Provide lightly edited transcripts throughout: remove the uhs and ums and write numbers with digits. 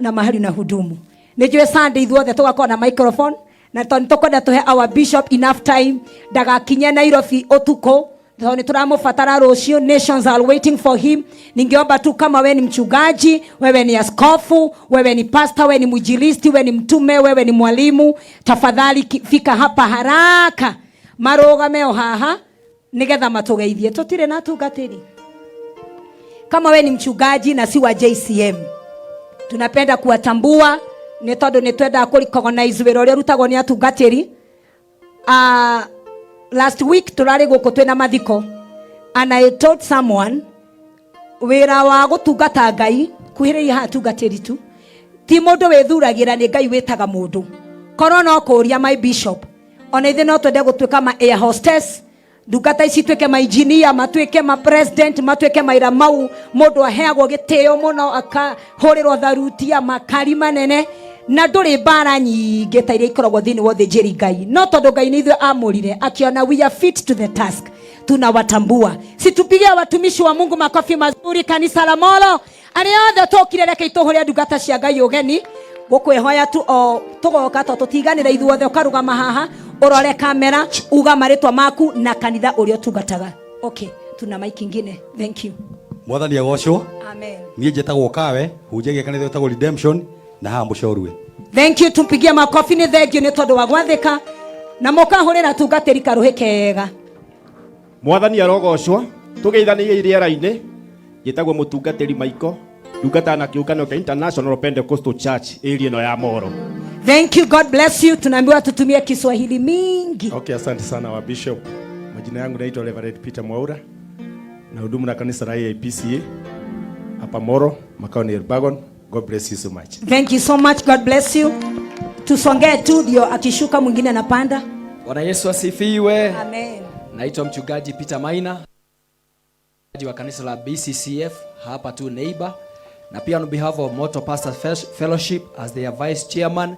Na mahali na hudumu. Nĩnjũĩ Sunday ithuothe tũgakorwo na microphone na tondũ nĩtũkwenda tũhe our bishop enough time ndagakinye Nairobi ũtukũ, tondũ nĩ tũramũbatara rũciũ. Nations are waiting for him. Ningeomba tu, kama wewe ni mchungaji, wewe ni askofu, wewe ni pastor, wewe ni mwinjilisti, wewe ni mtume, wewe ni mwalimu, tafadhali fika hapa haraka, marũgame o haha nigetha matũgeithie. Tũtirĩ na atungatĩri. Kama we ni mchungaji na si wa JCM, tunapenda kuwatambua nĩ tondũ nĩ twendaga kũ recognize wĩra ũrĩa ũrutagwo nĩ atungatĩri. Last week tũrarĩ gũkũ twĩna mathiko and I told someone, wĩra wa gũtungata Ngai, kuhĩrĩria haha atungatĩri tu, ti mũndũ wĩthuragĩra, nĩ Ngai wĩtaga mũndũ. Korwo no kũria my bishop, ona ithuĩ no twende gũtuĩka ma air hostess, ndungata ici tuĩke ma engineer, matuĩke ma president, matuĩke maira mau mũndũ aheagwo gĩtĩo mũno, akahũrĩrwo tharutia makari manene, na ndũrĩ mbara nyingĩ ta iria ikoragwo thĩinĩ wa ũthĩnjĩri Ngai. No tondũ Ngai nĩ ithuĩ amũrire, akiona we are fit to the task, tunawatambua. Situpigie watumishi wa Mungu makofi mazuri. Kanisa la Molo, arĩa othe tũkire, reke itũhũre ndungata cia Ngai ũgeni. Gũkwĩhoya tu o tũgoka to tũtiganĩre ithuothe, ũkarũgama haha, ũrore kamera, uga marĩtwa maku na kanitha ũrĩa ũtungataga. Okay, tuna mic ingine. Thank you. Mwathani agocwo. Amen. Niĩ njĩtagwo Kawe, hunjagia kanitha wĩtagwo Redemption na haha Mũcorue. Thank you, tumpigie makofi. Nĩ thank you nĩ tondũ wa gwathĩka na mũkahũrĩra tungatĩri karũhĩ kega. Mwathani arogocwo. Tũgeithanirie rĩera-inĩ. Njĩtagwo mũtungatĩri Maiko, ndungata na kĩũngano kĩa International Pentecostal Church area ĩno ya Moro. Thank you, God bless you. Tunaambiwa tutumie Kiswahili mingi. Okay, asante sana wa Bishop. Majina yangu naitwa Reverend Peter Mwaura, na hudumu na kanisa la AIPCA hapa Moro, makao ni Elbagon. God bless you so much. Thank you so much, God bless you. Tusongee tu ndio akishuka mwingine anapanda. Bwana Yesu asifiwe. Amen. Naitwa mchungaji Peter Maina, mchungaji wa kanisa la BCCF hapa tu neighbor, na pia on behalf of Moto Pastors Fellowship as their vice chairman.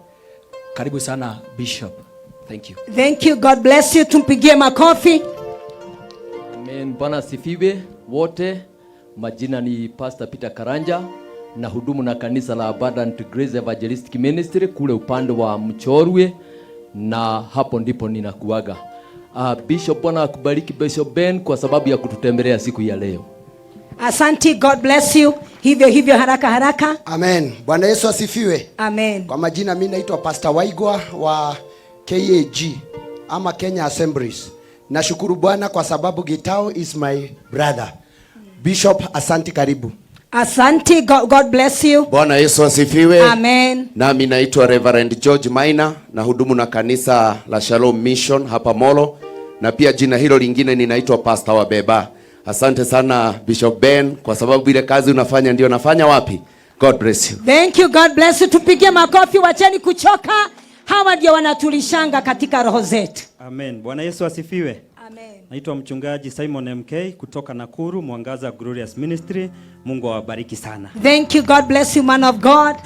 Karibu sana, Bishop. Thank you. Thank you, God bless you. Tumpigie makofi. Amen. Bwana asifiwe wote. Majina ni Pastor Peter Karanja na hudumu na kanisa la Abundant Grace Evangelistic Ministry kule upande wa Mchorwe, na hapo ndipo ninakuaga. Bishop, Bwana akubariki, Bishop Ben, kwa sababu ya kututembelea siku ya leo. Asante, God bless you. Hivyo hivyo, haraka haraka. Amen. Bwana Yesu asifiwe. Amen. Kwa majina mi naitwa Pastor Waigwa wa KAG ama Kenya Assemblies. Nashukuru Bwana kwa sababu Gitao is my brother. Bishop, asante, karibu. Asante, God bless you. Bwana Yesu asifiwe. Amen. Nami naitwa Reverend George Maina na hudumu na kanisa la Shalom Mission hapa Molo, na pia jina hilo lingine ninaitwa Pastor Wabeba. Asante sana, Bishop Ben, kwa sababu ile kazi unafanya ndio nafanya wapi. God bless you. Thank you, God bless you. Tupigie makofi, wacheni kuchoka. Hawa ndio wanatulishanga katika roho zetu. Amen. Bwana Yesu asifiwe. Amen. Naitwa mchungaji Simon MK kutoka Nakuru, Mwangaza Glorious Ministry. Mungu awabariki sana. Thank you, God bless you, man of God.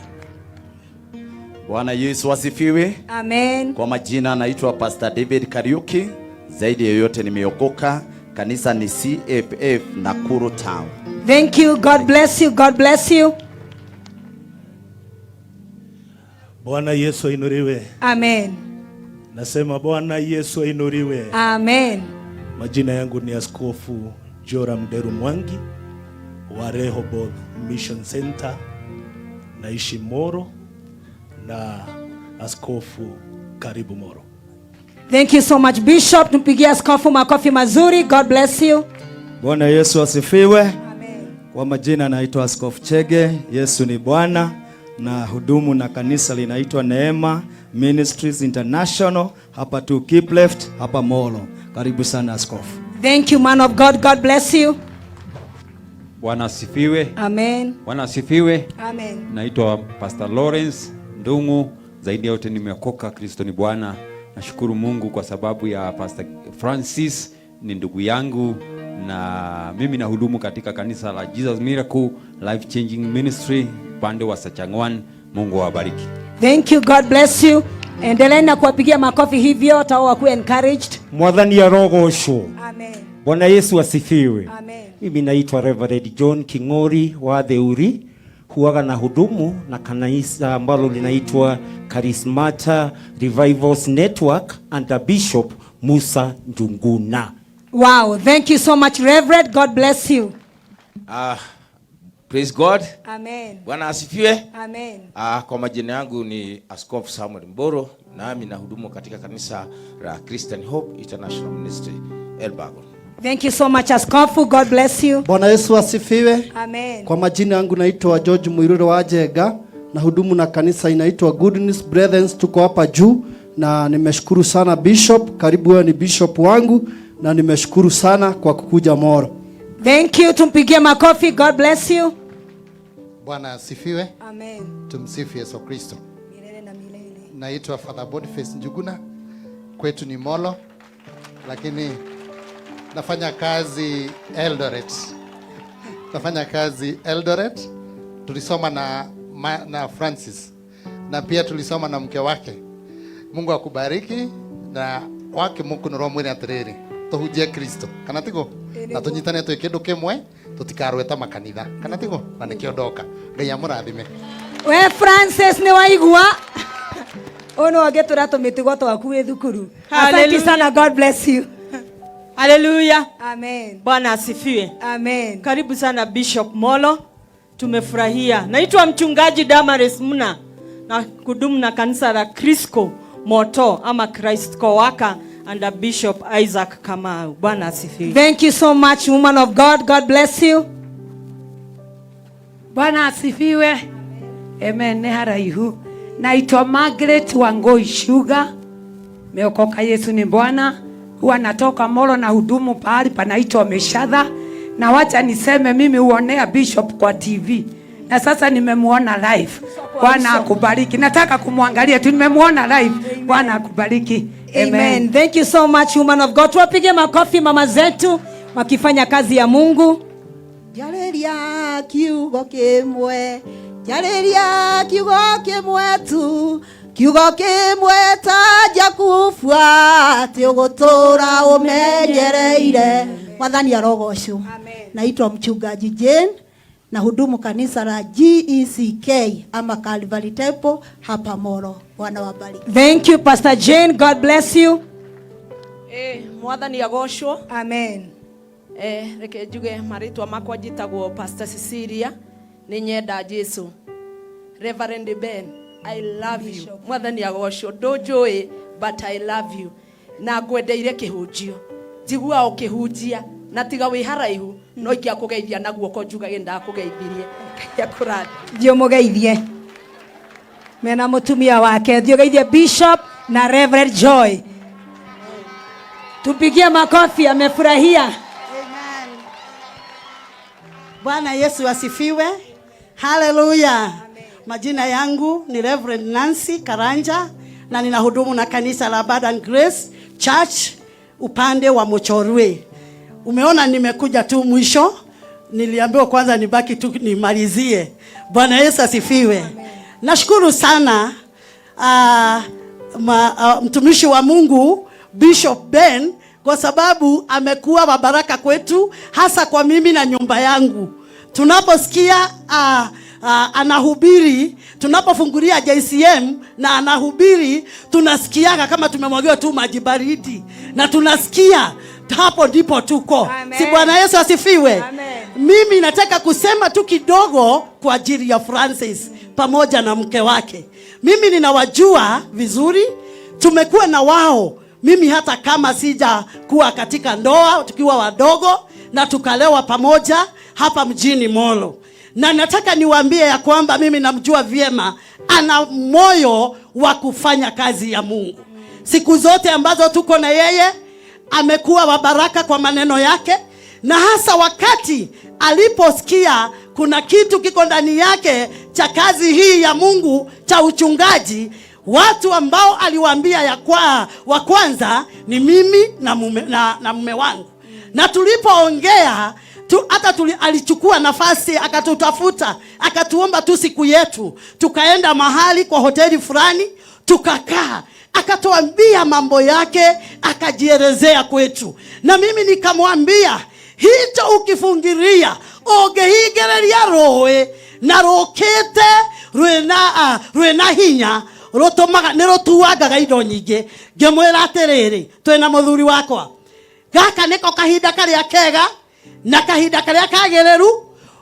Bwana Yesu asifiwe. Amen. Kwa majina naitwa Pastor David Kariuki. Zaidi ya yote nimeokoka. Kanisa ni CFF Nakuru Town. Thank you, God bless you, God bless you. Bwana Yesu ainuliwe. Amen. Nasema Bwana Yesu ainuliwe. Amen. Majina yangu ni Askofu Joram Deru Mwangi wa Rehoboth Mission Center, naishi Moro, na askofu, karibu Moro. Thank you so much, Bishop. Tumpigie askofu makofi mazuri. God bless you. Bwana Yesu asifiwe. Amen. Kwa majina naitwa Askofu Chege, Yesu ni Bwana, na hudumu na kanisa linaitwa Neema Ministries International hapa tu Keep Left hapa Molo. Karibu sana, askofu. Thank you, man of God. God bless you. Bwana asifiwe. Amen. Bwana asifiwe. Amen. Naitwa Pastor Lawrence Ndungu. Zaidi ya yote nimeokoka, Kristo ni Bwana. Nashukuru Mungu kwa sababu ya Pastor Francis, ni ndugu yangu na mimi nahudumu katika kanisa la Jesus Miracle Life Changing Ministry upande wa Sachangwan. Mungu awabariki. Thank you. God bless you. Endeleeni na kuwapigia makofi hivyo hata wao wakuwe encouraged. Mwathani arogocwo. Amen. Bwana Yesu asifiwe. Amen. Mimi naitwa Reverend John King'ori wa Theuri, Huwaga na hudumu na kanisa ambalo linaitwa Charismata Revivals Network under Bishop Musa Njuguna. Wow, thank you so much, Reverend. God bless you. Ah, praise God. Amen. Bwana asifiwe. Amen. Ah, kwa majina yangu ni Askofu Samuel Mboro, nami nahudumu katika kanisa la Christian Hope International Ministry Elbagon. Thank you so much, Askofu. God bless you. Bwana Yesu asifiwe. Amen. Kwa majina yangu naitwa George Mwirure wa Jenga na hudumu na kanisa inaitwa Good News Brethren, tuko hapa juu na nimeshukuru sana Bishop. Karibu, wewe ni bishop wangu na nimeshukuru sana kwa kukuja Molo. Thank you. Tumpigie makofi. God bless you. Bwana asifiwe. Amen. Tumsifu Yesu Kristo. Milele na milele. Naitwa Father Boniface Njuguna, kwetu ni Molo, lakini nafanya kazi Eldoret. Nafanya kazi Eldoret. Tulisoma na Francis na pia tulisoma na mke wake. Mungu akubariki na wake Mungu nĩro mwĩre atĩrĩrĩ, tũhunjie Kristo, kana tiguo? Na tũnyitane twĩ kĩndũ kĩmwe, tũtikarwe ta makanitha, kana tiguo? Na nĩkĩo ndoka. Ngai amũrathime. We Francis, nĩ waigua ũyũ nĩ wangĩtũra tũmĩtugo twaku wĩ thukuru. Asante Hallelujah. sana. God bless you. Haleluya. Amen. Bwana asifiwe. Amen. Karibu sana Bishop Molo, tumefurahia. Naitwa mchungaji Damaris Muna na kudumu na kanisa la Crisco Moto ama Christ Kowaka under Bishop Isaac Kamau. Bwana asifiwe. Thank you so much, woman of God. God bless you. Bwana asifiwe. Amen. Nĩ haraihu. Naitwa Margaret Wangoi Sugar. Meokoka, Yesu ni Bwana. Huwa natoka Molo na hudumu pahali panaitwa Meshadha. Na wacha niseme, mimi huonea Bishop kwa TV na sasa nimemuona live. Bwana akubariki. Nataka kumwangalia tu, nimemuona live. Bwana akubariki. Amen. Thank you so much, woman of God. Tuwapige makofi mama zetu wakifanya kazi ya Mungu. Njarĩria kiugo kĩmwe, njarĩria kiugo kĩmwe tu, kiugo kĩmwe ta Jakubu, atĩ ũgũtũũra ũmenyereire. Mwathani arogocwo. Naitwa mchungaji Jane na hudumu kanisa la GECK ama Calvary Temple hapa Molo. Bwana wabariki. Thank you, Pastor Jane. God bless you. Mwathani agocwo. Amen. Reke njuge marĩtwa makwa, njĩtagwo Pastor Cecilia, nĩ nyenda Jesu. Reverend Ben, I love you. Mwathani agocwo. Ndũnjũĩ, but I love you, na ngwendeire kĩhunjio, njiguaga ũkĩhunjia, na tiga wĩ haraihu no ingĩakũgeithia na guoko njugage ndakũgeithirie. Ngai akũrathime. Thiĩ ũmũgeithie mena mũtumia wake. Thiĩ ũgeithie Bishop na Reverend Joy. Tupigie makofi, amefurahia. Bwana Yesu asifiwe. Haleluya. Majina yangu ni Reverend Nancy Karanja na ninahudumu na kanisa la Abundant Grace Church upande wa Mochorwe. Umeona nimekuja tu mwisho, niliambiwa kwanza nibaki tu nimalizie. Bwana Yesu asifiwe. Nashukuru sana mtumishi wa Mungu Bishop Ben kwa sababu amekuwa wa baraka kwetu, hasa kwa mimi na nyumba yangu. Tunaposikia anahubiri, tunapofungulia JCM na anahubiri, tunasikiaga kama tumemwagiwa tu maji baridi na tunasikia hapo ndipo tuko. Amen. Si Bwana Yesu asifiwe? Amen. Mimi nataka kusema tu kidogo kwa ajili ya Francis pamoja na mke wake. Mimi ninawajua vizuri, tumekuwa na wao. Mimi hata kama sija kuwa katika ndoa, tukiwa wadogo na tukalewa pamoja hapa mjini Molo. Na nataka niwaambie ya kwamba mimi namjua vyema, ana moyo wa kufanya kazi ya Mungu. Siku zote ambazo tuko na yeye amekuwa wa baraka kwa maneno yake, na hasa wakati aliposikia kuna kitu kiko ndani yake cha kazi hii ya Mungu cha uchungaji, watu ambao aliwaambia ya kwa wa kwanza ni mimi na mume wangu. Na tulipoongea tu, hata alichukua nafasi akatutafuta, akatuomba tu siku yetu, tukaenda mahali kwa hoteli fulani tukakaa, akatuambia mambo yake, akajielezea kwetu, na mimi nikamwambia Hicho ukifungiria ũngĩhingĩrĩria rũĩ na rũkĩte rwĩna hinya rũtũmaga nĩ rũtuangaga indo nyingĩ. Ngĩmwĩra atĩrĩrĩ, twĩna mũthuri wakwa, gaka nĩko kahinda karĩa kega na kahinda karĩa kagĩrĩru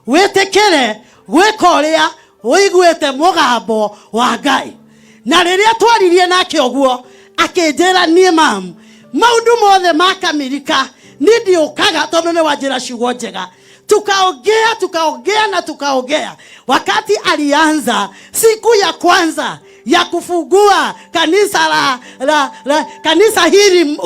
wĩtĩkĩre gwĩka ũrĩa ũiguĩte mũgambo wa Ngai. Na rĩrĩa twaririe nake ũguo, akĩnjĩra niĩ mam, maũndũ mothe makamirika niĩ ndiũkaga tondũ nĩ wanjĩra ciugo njega. Tukaongea, tukaongea na tukaongea. Wakati alianza siku ya kwanza ya kufungua kanisa la kanisa hili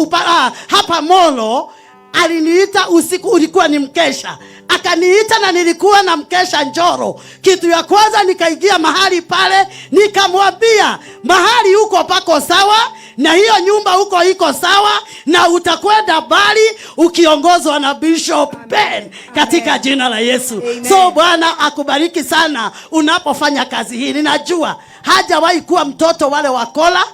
hapa Molo, aliniita usiku, ulikuwa ni mkesha. Akaniita na nilikuwa na mkesha Njoro. Kitu ya kwanza nikaingia mahali pale, nikamwambia mahali huko pako sawa na hiyo nyumba huko iko sawa na utakwenda mbali ukiongozwa na Bishop Ben katika jina la Yesu. Amen. So Bwana akubariki sana unapofanya kazi hii. Ninajua hajawahi kuwa mtoto wale wakola,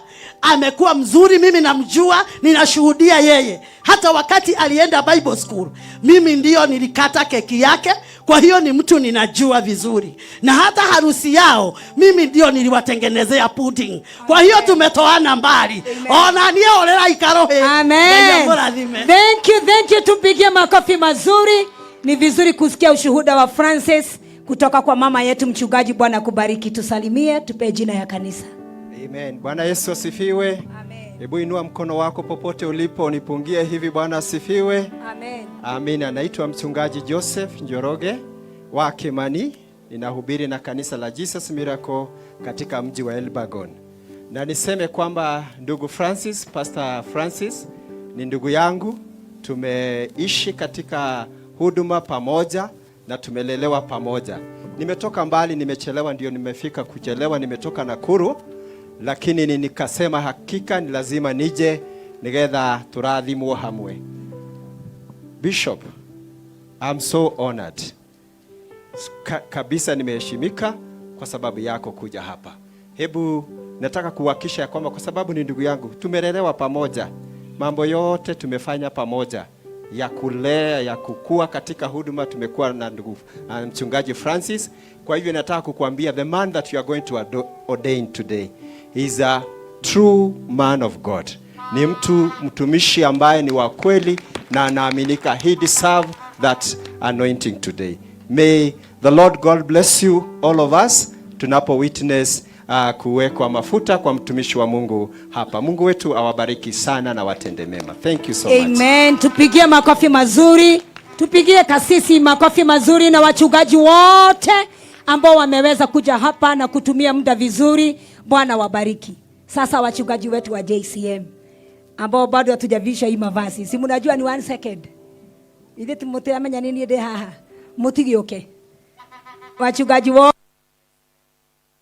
amekuwa mzuri, mimi namjua, ninashuhudia yeye. Hata wakati alienda Bible school, mimi ndio nilikata keki yake, kwa hiyo ni mtu ninajua vizuri. Na hata harusi yao, mimi ndio niliwatengenezea pudding. Kwa hiyo tumetoana mbali. Ona nie orera ikarohe. Amen. Ngai amũrathime. Thank you, thank you. Tumpigie makofi mazuri. Ni vizuri kusikia ushuhuda wa Francis kutoka kwa mama yetu mchungaji. Bwana kubariki. Tusalimie, tupe jina ya kanisa. Amen. Bwana Yesu asifiwe. Amen. Hebu inua mkono wako popote ulipo unipungie hivi. Bwana asifiwe. Amen. Amina. Naitwa mchungaji Joseph Njoroge wa Kimani. Ninahubiri na kanisa la Jesus Miracle katika mji wa Elbagon. Na niseme kwamba ndugu Francis, Pastor Francis ni ndugu yangu. Tumeishi katika huduma pamoja na tumelelewa pamoja. Nimetoka mbali, nimechelewa, ndio nimefika kuchelewa, nimetoka Nakuru. Lakini nikasema hakika ni lazima nije nigetha turathimwo hamwe. Bishop, I'm so honored. Kabisa nimeheshimika kwa sababu yako kuja hapa. Hebu nataka kuhakikisha ya kwamba kwa sababu ni ndugu yangu, tumelelewa pamoja. Mambo yote tumefanya pamoja, ya kulea, ya kukua katika huduma tumekuwa na ndugu mchungaji Francis. Kwa hivyo nataka kukuambia the man that you are going to ordain today is a true man of God. Ni mtu mtumishi ambaye ni wa kweli na anaaminika. He deserve that anointing today. May the Lord God bless you all of us tunapo witness kuwekwa mafuta kwa mtumishi wa Mungu hapa. Mungu wetu awabariki sana na watende mema. Thank you so much. Amen. Tupigie makofi mazuri. Tupigie kasisi makofi mazuri na wachungaji wote ambao wameweza kuja hapa na kutumia muda vizuri. Bwana wabariki. Sasa wachungaji wetu wa JCM ambao bado hatujavisha hii mavazi. Si mnajua ni 1 second. Ithe tumuteamenya nini ndi haha. Mutigioke. Wachungaji wote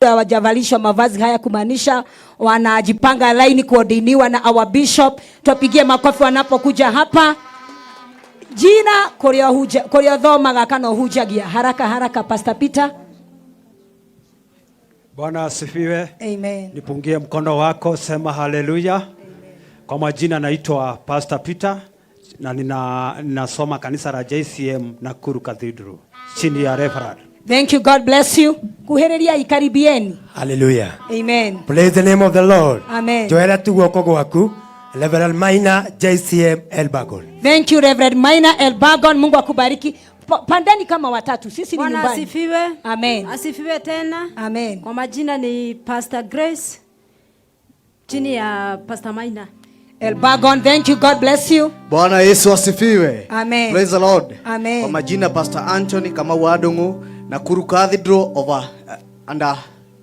hawajavalishwa mavazi haya kumaanisha wanajipanga line kuordiniwa na our bishop. Tuwapigie makofi wanapokuja hapa. Jina kuria huja, kuria thomaga kana hujagia. Haraka haraka Pastor Peter. Bwana asifiwe. Amen. Nipungie mkono wako, sema haleluya. Amen. Kwa majina naitwa Pastor Peter na ninasoma kanisa la JCM Nakuru Cathedral chini ya Reverend. Thank you, God bless you. Kuhereria ikaribieni. Hallelujah. Amen. Praise the name of the Lord. Amen. Joera tu guoko gwaku, Reverend Maina JCM Elbagon. Thank you Reverend Maina Elbagon, Mungu akubariki. Pandeni kama watatu, sisi ni Bwana nyumbani. asifiwe. Amen. Asifiwe tena. Amen. Kwa majina ni Pastor Grace chini ya Pastor Maina. Elbagon, thank you, God bless you. Bwana Yesu asifiwe. Amen. Praise the Lord. Amen. Kwa majina Pastor Anthony Kamau Adongo, Nakuru Cathedral under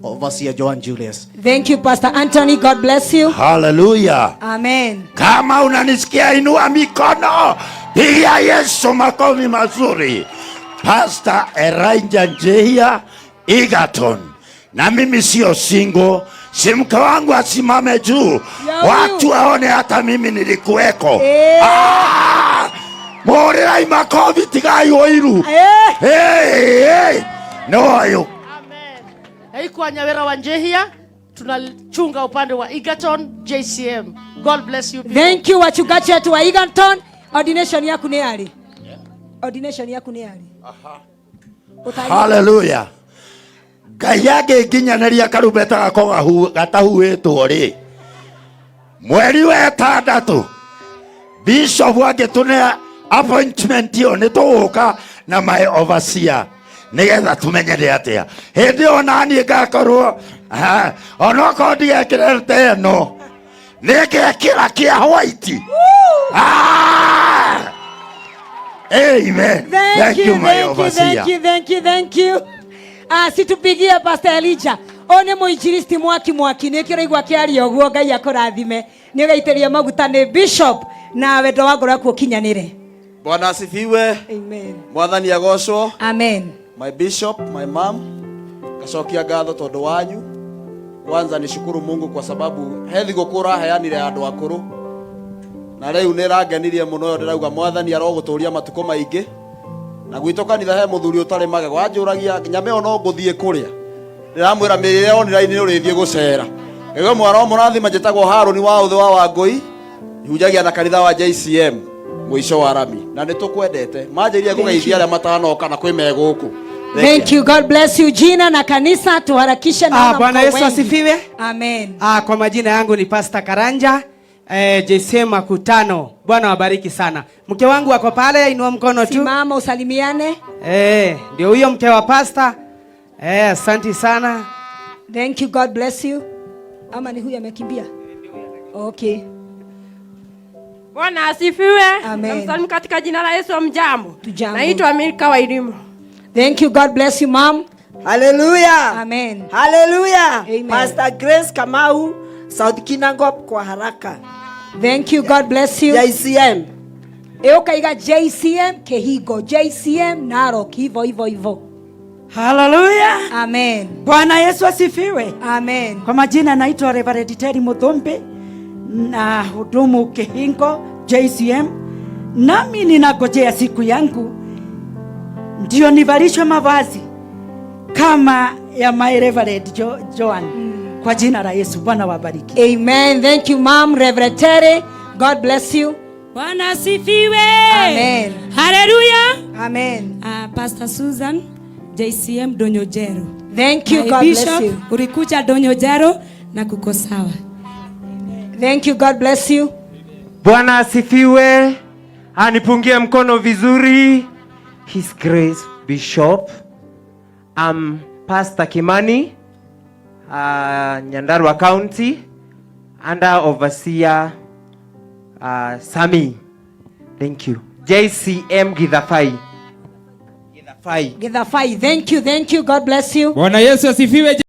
Overseer Joan Julius. Thank you Pastor Anthony, God bless you. Hallelujah. Amen. Kama unanisikia inua mikono, piga Yesu makofi mazuri. Pastor Elijah Njehia Egerton. Na mimi sio single, si mke wangu asimame juu. Ya huyu. Watu waone hata mimi nilikuweko. Murerai makofi tigai oiru. Hey, hey. No ayo. Amen. Haikuwa Nyawera wa Njehia, tunachunga upande wa Egerton JCM. God bless you people. Thank you wachungaji wetu wa Egerton. Ordination yaku ni ali? Ordination yaku nĩ yarĩ? Haleluya. Ngai angĩnginyanĩria karumbeta gako gatahuhĩtwo rĩ, mweri wa ĩtandatũ bishop angĩtũne appointment ĩyo nĩ tũgũka na my overseer nĩgetha tũmenye nĩ atĩa. Hĩndĩ ĩyo naniĩ ngakorwo onokorwo ndigekĩrĩte ĩno, nĩngekĩra kĩa white. Amen. Thank Thank you, you, my thank you, overseer. thank you, thank you, thank you. Situpigie Pastor Elijah. O nĩ mũinjilisti mwaki mwaki nĩ kĩraigua kĩaria ũguo. Ngai akũrathime, nĩ ũgaitĩria maguta nĩ bishop na wendo wa ngoro yaku ũkinyanĩre. Bwana asifiwe. Amen. Mwathani agocwo. Amen. My bishop, my mom, ngacokia ngatho tondu wanyu. Kwanza nishukuru Mungu kwa sababu he thigũkũ ũraheanire andũ akũrũ na rĩu nĩ ĩrangenirie mũno. Ĩyo ndĩrauga Mwathani arogũtũria matukũ maingĩ. Na gwitũ kanitha he mũthuri ũtarĩ magego anjũragia nyama ĩyo no ngũthiĩ kũrĩa, ndĩramwĩra mĩrĩre online nĩ ũrĩthiĩ gũcera. Ngai mwaro mũrathima. Njĩtagwo Harũni wa ũthĩ wa Wangũi, hunjagia na kanitha wa JCM mũico wa rami, na nĩ tũkwendete. Manjĩrire ngũgeithia arĩa matanoka na kwĩ me gũkũ. Thank you. God bless you. Jina na kanisa, tuharakishe. Naona Bwana mko Yesu wengi. asifiwe. Amen. Kwa majina yangu ni Pastor Karanja, JCM Makutano. Bwana wabariki sana. Mke wangu ako pale, inua mkono tu. Simama usalimiane. Ndio huyo mke wa pastor. Asante sana. Thank you. God bless you. Ama ni huyu amekimbia? Okay. Bwana asifiwe. Amen. Namsalimu katika jina la Yesu. Mjambo. Tujambo. Naitwa Milka wa Elimu. Thank you. God bless you, mom. Hallelujah. Amen. Hallelujah. Amen. Pastor Grace Kamau, South Kinangop kwa haraka. Thank you. God bless you. JCM. Ukaiga JCM Kehigo, JCM Narok, hivyo hivyo hivyo. Haleluya. Amen. Bwana Yesu asifiwe. Amen. Kwa majina naitwa Reverend Terry Muthumbi na hudumu Kihingo JCM. Nami ninagojea siku yangu ndio nivalishwe mavazi kama ya my Reverend Joan. Kwa jina la Yesu, Bwana wabariki. Amen. Thank you, mom. Reverend Terry. God bless you. Bwana asifiwe. Amen. Haleluya. Amen. Pastor Susan, JCM Donyojero. Thank you. My God bless Bishop, you. ulikuja Donyojero na kuko sawa. Thank you. God bless you. Bwana asifiwe. Anipungie mkono vizuri. His Grace Bishop. I'm Pastor Kimani, Nyandarua County, under Overseer Sami. Thank you. JCM Githafai. Githafai. Githafai. Thank you. Thank you. God bless you. Bwana Yesu asifiwe.